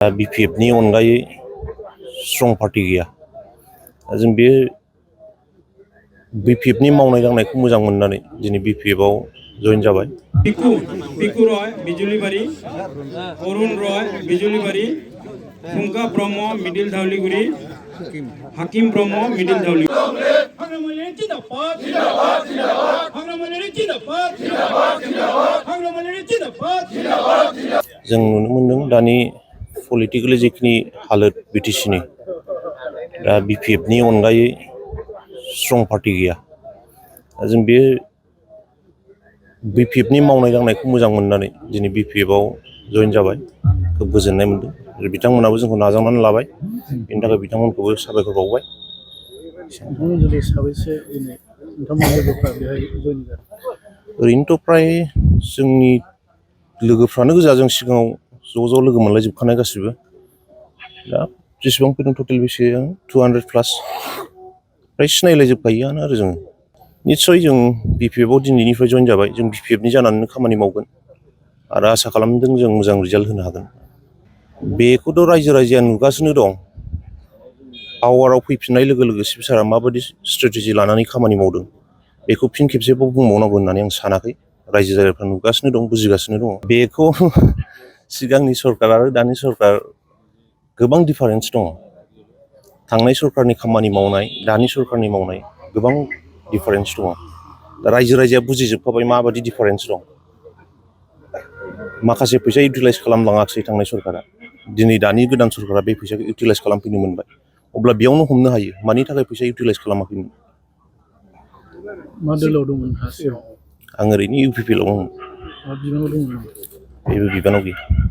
बिपिएफनि अनगायै strong party गैया। जों बे बिपिएफनि मावनाय दांनायखौ मोजां मोननानै दिनै बिपिएफआव जइन जाबाय। पिकु रय बिजुलिबारी, अरुण रय बिजुलिबारी, फुंका ब्रह्म मिडिल धावलीगुड़ी, हाकिम ब्रह्म मिडिल धावलीगुड़ी। जों नुनो मोनदों दानि पलिटिकेलि जिखिनि हालोद बिटिसिनि दा बिपिएफनि अनगायै स्ट्रं पार्टि गैया। जों बे बिपिएफनि मावनाय दांनायखौ मोजां मोननानै दिनै बिपिएफआव जइन जाबाय। खोब गोजोननाय मोनदों। बिथांमोनाबो जोंखौ नाजावनानै लाबाय, बेनि थाखाय बिथांमोनखौबो साबायखर बावबाय। ओरैनोथ' फ्राय जोंनि लोगोफ्रानो गोजा, जों सिगाङाव ज' लोगो मोनलायजोबखानाय गासिबो। दा जेसेबां फैदों टटेल बेसे 200+ फ्राय सिनायलायजोबखायोआनो आरो जोङो। निस्सय जों बिपिएफआव दिनैनिफ्राय जइन जाबाय। जों बिपिएफनि जानानैनो खामानि मावगोन आरो आसा खालामदों जों मोजां रिजाल्ट होनो हागोन। बेखौथ' रायजोआ नुगासिनो दं। पावाराव फैफिननाय लोगो लोगो चिफ सारआ माबायदि स्ट्रेटेजि लानानै खामानि मावदों बेखौ फिन खेबसेबाव बुंबावनांगौ होननानै आं सानाखै। रायजो राजाफ्रा नुगासिनो दं, बुजिगासिनो दङ। बेखौ सिगांनि सरकार आरो दानि सरकार गोबां डिफारेन्स दङ। थांनाय सरकारनि खामानि मावनाय, दानि सरकारनि मावनाय गोबां डिफारेन्स दङ। दा रायजोआ बुजिजोबखाबाय माबायदि डिफारेन्स दं। माखासे फैसा इउटिलाइज खालामलाङाखिसै थांनाय सरकारा। दिनै दानि गोदान सरकारा बे फैसाखौ इउटिलाइज खालामफैनो मोनबाय। अब्ला बेयावनो हमनो हायो मानि थाखाय फैसा इउटिलाइज खालामाखैमोन। मा दोलोआव दंमोन? आं ओरैनो इउपिपिएलआव दंमोन। मा बिबानाव दंमोन? जेबो बिबानाव गैया।